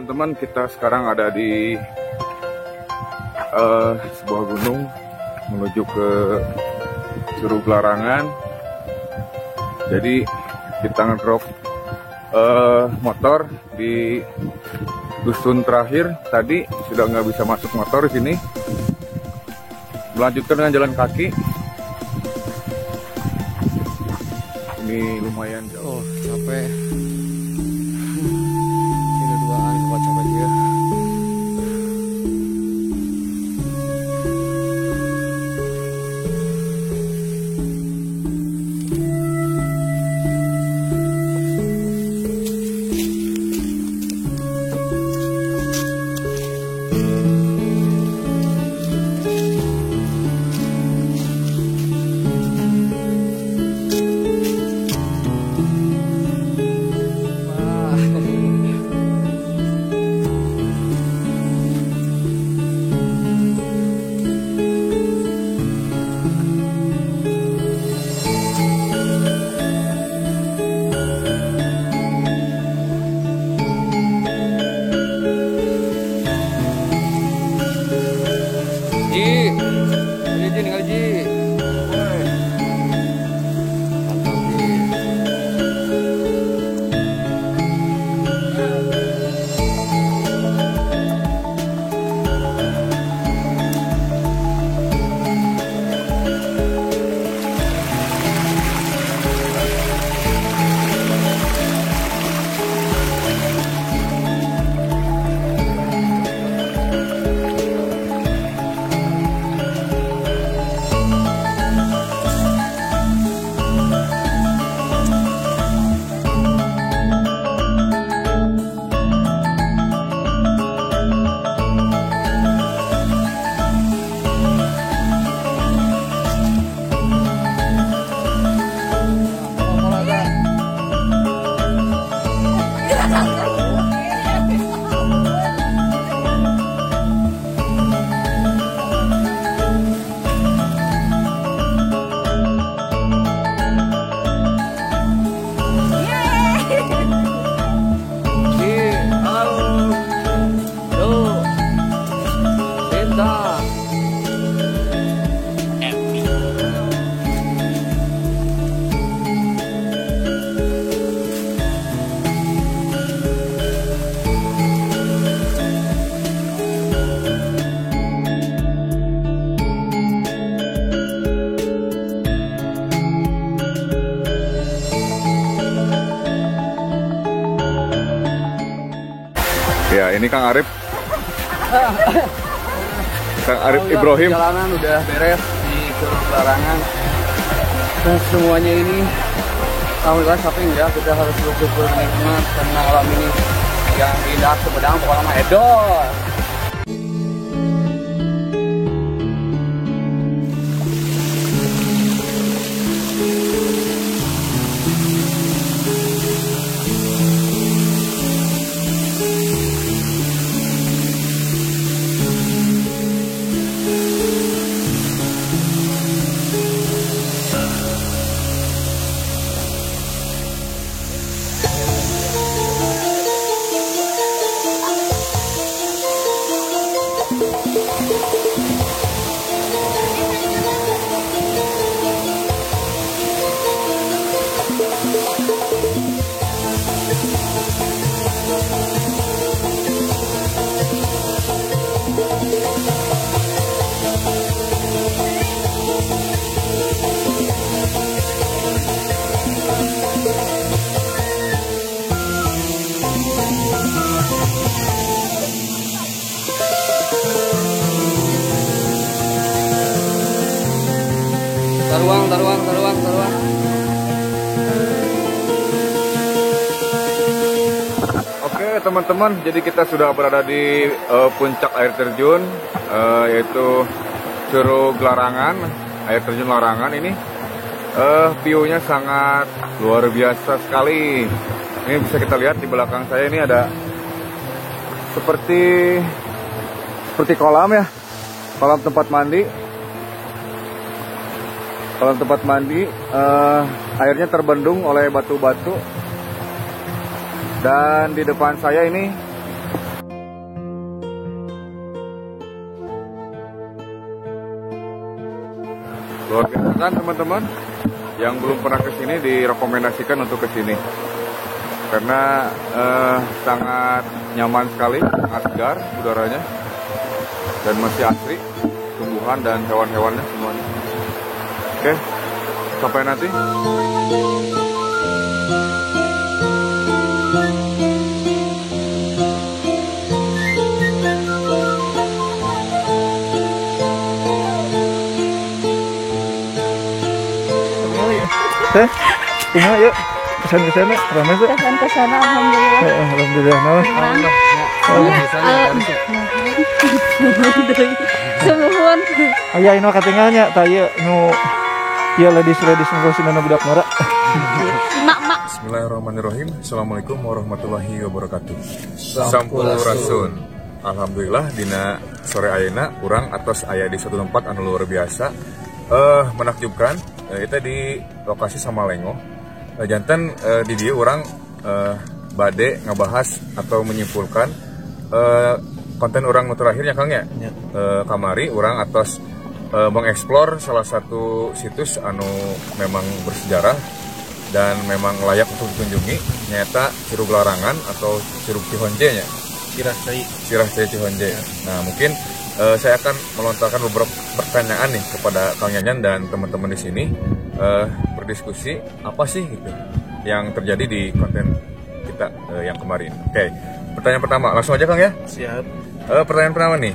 Teman-teman, kita sekarang ada di sebuah gunung menuju ke Curug Larangan. Jadi kita ngedrop motor di dusun terakhir tadi, sudah nggak bisa masuk motor di sini. Melanjutkan dengan jalan kaki. Ini lumayan jauh. Oh, capek. Ini duaan kuat capek dia. Ya, ini Kang Arif. Kang Arif Ibrahim. Perjalanan udah beres di Curug Larangan. Dan semuanya ini alhamdulillah capek enggak, kita harus bersyukur nikmat karena alam ini yang indah Sumedang pokoknya mah edol. Taruang, taruang, taruang, taruang. Oke teman-teman, jadi kita sudah berada di puncak air terjun, yaitu Curug Larangan, air terjun Larangan ini. View-nya sangat luar biasa sekali. Ini bisa kita lihat di belakang saya ini ada seperti kolam ya, kolam tempat mandi. Kolam tempat mandi, airnya terbendung oleh batu-batu. Dan di depan saya ini Luar biasa kan teman-teman? Yang belum pernah kesini direkomendasikan untuk kesini karena sangat nyaman sekali, sangat segar udaranya dan masih asri tumbuhan dan hewan-hewannya semuanya. Oke, sampai nanti. Teh, kumaha yuk? Kesan-kesannya ramai tuh? Kesan-kesannya alhamdulillah. Alhamdulillah, naon? Sumuhun. Aya anu katinggalnya tah ieu nu ieu ladies-ladies nu sindana budak ngora. Mak-mak. Bismillahirrahmanirrahim. Assalamualaikum warahmatullahi wabarakatuh. Sampurasun. Alhamdulillah dina sore ayeuna urang atos aya di suatu tempat anu luar biasa. Menakjubkan. Kita di lokasi Samalengo. Janten di dieu urang bade ngebahas atau menyimpulkan konten urang nu terakhirnya Kang ya. Kamari urang atos mengeksplor salah satu situs anu memang bersejarah dan memang layak untuk dikunjungi, nyata Curug Larangan atau Curug Cihonje nya. Sirah Cai. Sirah Cai Cihonje. Nah, mungkin saya akan melontarkan beberapa pertanyaan nih kepada Kang Yanyan dan teman-teman di sini, berdiskusi apa sih gitu yang terjadi di konten kita yang kemarin. Oke, pertanyaan pertama langsung aja Kang ya. Siap. Pertanyaan pertama nih,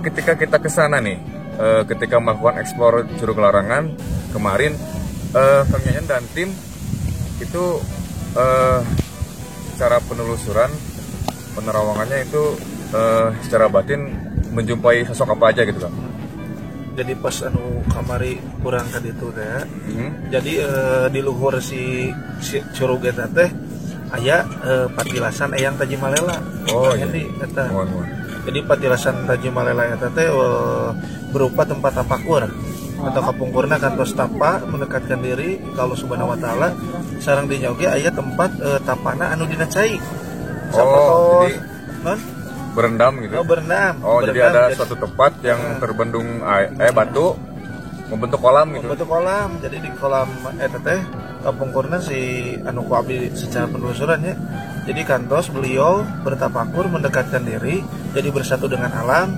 ketika kita kesana nih, ketika melakukan eksplor Curug Larangan kemarin, Kang Yanyan dan tim itu secara penelusuran penerawangannya itu secara batin menjumpai sosok apa aja gitu Kang? Jadi pas anu kamari kurang ka ditu teh. Jadi di luhur si curug eta teh aya patilasan Eyang Tajimalela. Oh iya. Eta. Jadi patilasan Tajimalela eta teh berupa tempat tapakur atau kapungkurna kantos tapa mendekatkan diri ka Allah Subhanahu wa taala. Sareng dinya oge aya tempat tapana anu dina cai. Oh, jadi non? Berendam gitu. Oh, berendam. Oh, berendam, jadi ada suatu tempat yang terbendung batu membentuk kolam gitu. Membentuk kolam. Jadi di kolam eta teh kapungkurna si anu ku abdi secara penelusuran ya. Jadi kantos beliau bertapakur mendekatkan diri, jadi bersatu dengan alam.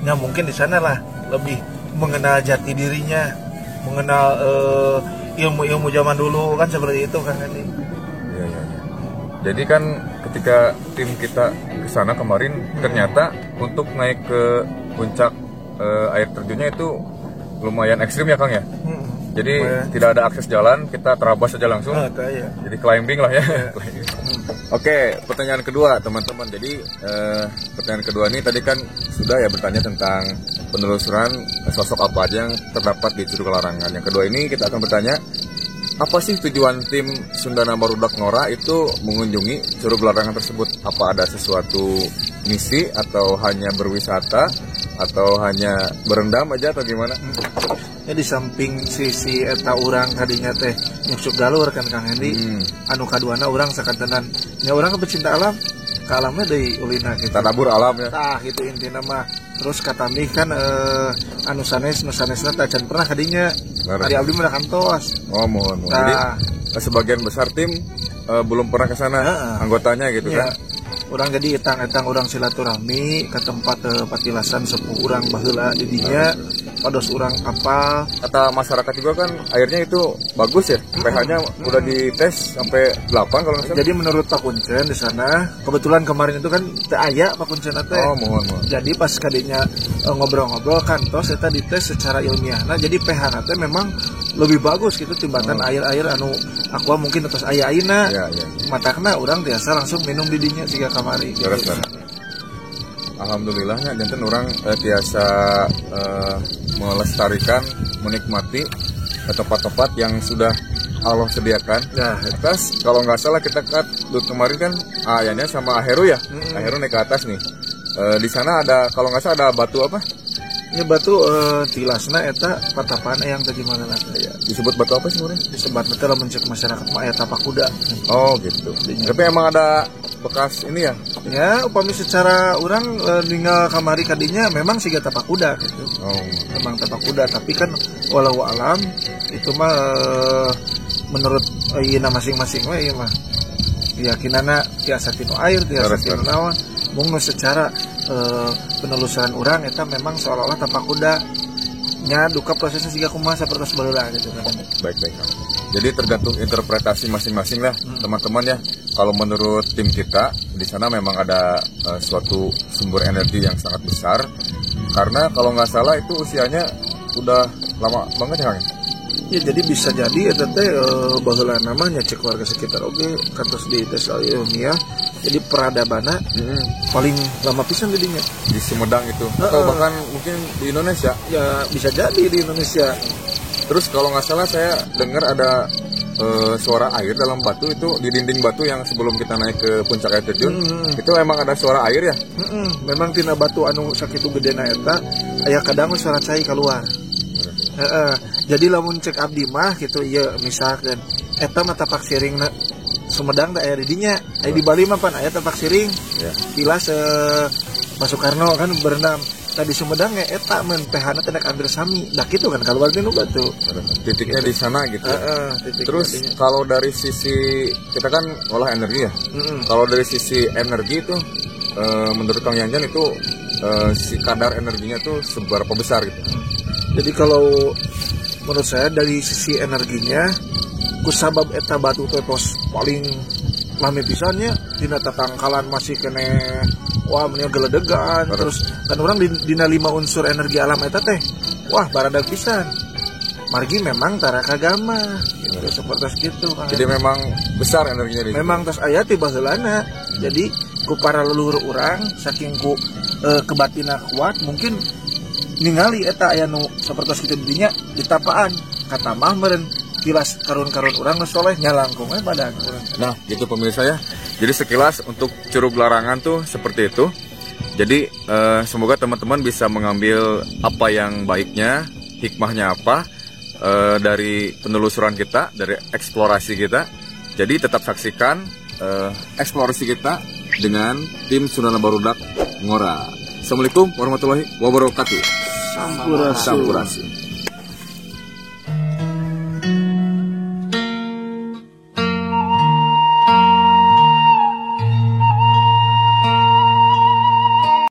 Ya mungkin di sanalah lebih mengenal jati dirinya, mengenal ilmu-ilmu zaman dulu kan seperti itu kan ini. Iya, iya, iya. Jadi kan ketika tim kita ke sana kemarin ternyata untuk naik ke puncak air terjunnya itu lumayan ekstrim ya Kang ya. Jadi lumayan. Tidak ada akses jalan, kita terabas aja langsung. Ya. Jadi climbing lah ya. Oke, pertanyaan kedua teman-teman. Jadi pertanyaan kedua ini tadi kan sudah ya bertanya tentang penelusuran sosok apa aja yang terdapat di Curug Larangan. Yang kedua ini kita akan bertanya, apa sih tujuan tim Sundana Barudak Ngora itu mengunjungi Curug Larangan tersebut? Apa ada sesuatu misi atau hanya berwisata atau hanya berendam aja atau gimana? Ya di samping sisi eta urang kadinya teh nyuksuk galur kan Kang Hendi. Anu kaduana urang sakantenan nya urang pecinta alam, ka alamnya deui ulina gitu. Tadabur alam ya. Tah gitu intina mah. Terus katamih kan anu sanes nu sanesna teh can pernah kadinya. Ari abdi mah kantos. Oh, mohon. Jadi sebagian besar tim belum pernah ke sana anggotanya gitu ya. Kan. Urang jadi etang-etang urang silaturahmi ke tempat patilasan sepuh urang baheula di dinya pados urang apal. Kata masyarakat juga kan airnya itu bagus ya, pH-nya udah dites sampai 8 kalau nggak salah. Jadi menurut Pak Kuncen di sana, kebetulan kemarin itu kan teu aya Pak Kuncen teh. Oh, mohon. Jadi pas kadinya ngobrol-ngobrol kantos eta dites secara ilmiahna, jadi pH-na teh memang lebih bagus gitu timbatan air-air anu aqua mungkin atas aya ayeuna. Ya, ya. Matakna urang biasa langsung minum di dinya siga kamari gitu. Alhamdulillahnya janten urang tiasa melestarikan, menikmati tempat-tempat yang sudah Allah sediakan. Nah, atas kalau nggak salah kita kat kemarin kan ayahnya sama Aheru ya. Aheru naik ke atas nih. Di sana ada kalau nggak salah ada batu apa? Ini batu tilasna eta patapan Eyang Tajimalela ya. Disebut batu apa sih sebenarnya? Disebut betul lamun cek masyarakat mah aya tapak kuda. Oh gitu. Tapi emang ada bekas ini ya? Ya, upami secara orang ninggal kamari kadinya memang siga tapak kuda gitu. Oh. Memang tapak kuda, tapi kan Walau alam itu mah menurut ieu masing-masing we ieu mah. Keyakinanna tiasa tinu air, tiasa tinu naon. Mung nu secara penelusuran urang eta memang seolah-olah tapak kuda nya duka prosesnya siga kumaha sapertos baheula gitu kan. Baik. Jadi tergantung interpretasi masing-masing lah teman-teman ya. Kalau menurut tim kita di sana memang ada suatu sumber energi yang sangat besar. Karena kalau nggak salah itu usianya udah lama banget ya Kang. Ya jadi bisa jadi eta teh baheula namanya cek warga sekitar oge kantos di tes ilmiah. Jadi peradabanna paling lama pisan jadinya di Sumedang itu atau bahkan mungkin di Indonesia. Ya bisa jadi di Indonesia. Terus kalau nggak salah saya dengar ada suara air dalam batu itu di dinding batu yang sebelum kita naik ke puncak air terjun. Itu emang ada suara air ya? Memang tina batu anu sakitu gedena eta aya kadang suara cai keluar. Jadi lamun cek abdi mah gitu ieu misalkan eta mah tapak siring Sumedang teh aya di dinya. Aya di Bali mah pan aya tapak siring. Ya. Tilas Mas Soekarno kan berenam. Tadi Sumedang ya eta men pH-na teh hampir sami. Dah kitu kan keluar tinu batu. Titiknya di sana gitu. Titik terus titiknya. Kalau dari sisi kita kan olah energi ya. Kalau dari sisi energi itu menurut Kang Yanjan itu si kadar energinya tuh seberapa besar gitu. Jadi kalau menurut saya dari sisi energinya kusabab eta batu teh tos paling lami pisannya dina tatangkalan masih kene wah meni geledegan. Terus kan orang dina 5 unsur energi alam eta teh wah baradag pisan margi memang tara kagama gitu seperti gitu kan. Jadi memang besar energinya di memang tos aya ti baheulana. Jadi ku para leluhur urang saking ku kebatina kuat mungkin ningali eta aya nu sapertos kitu dinya ditapaan kata mah meureun kilas karun-karun urang nu soleh nya langkung we badag urang. Nah, gitu pemirsa ya. Jadi sekilas untuk Curug Larangan tuh seperti itu. Jadi semoga teman-teman bisa mengambil apa yang baiknya, hikmahnya apa dari penelusuran kita, dari eksplorasi kita. Jadi tetap saksikan eksplorasi kita dengan tim Sundana Barudak Ngora. Assalamualaikum warahmatullahi wabarakatuh. Sampurasun. Sampurasun.